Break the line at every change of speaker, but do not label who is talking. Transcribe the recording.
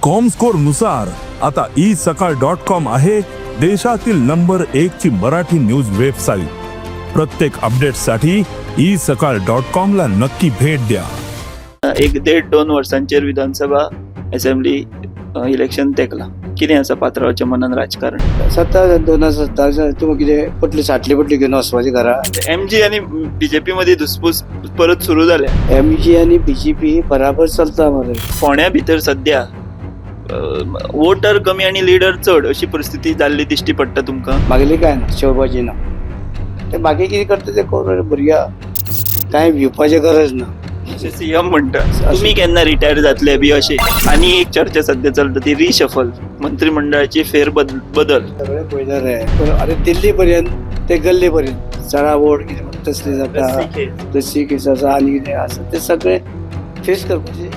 Comscore नुसार आता E सकाळ डॉट कॉम आहे देशातील नंबर एक ची मराठी न्यूज वेबसाईट. प्रत्येक अपडेटसाठी ई सकाळ डॉट कॉम ला नक्की भेट द्या.
एक देड दोन वर्सांचेर विधानसभा, असेंब्ली इलेक्शन तेकला. कितें आसा पात्रावाच्या मनान राजकारण?
सत्ता 2017 तुका कितें पटली साटली पटली घेवन वचपाची घरा.
एमजी आनी बीजेपी मदीं धुसफूस परत सुरू जाल्या.
एम जी आनी बी जे पी बराबर चलता मरे.
फोंड्या भितर सध्या वोटर कमी आनी लिडर चड अशी परिस्थिती जाल्ली दिश्टी पडटा तुमकां?
मागेली काय ना, शेवभाजी ना. ते बाकी कितें करता ते करूं भुरग्या, कांय भिवपाची गरज ना.
अशें सीएम म्हणटा. तुमी केन्ना रिटायर जातले बी अशें आनी एक चर्चा सध्या चलता ती रिशफल, मंत्रिमंडळाची फेर बदल.
सगळे पयले रे, पूण आतां दिल्ली पर्यंत ते गल्ली पर्यंत चडाओड कितें म्हणटा तसली जाता, तशी केस आसा आनी कितें आसा ते सगळे फेस करपाचे.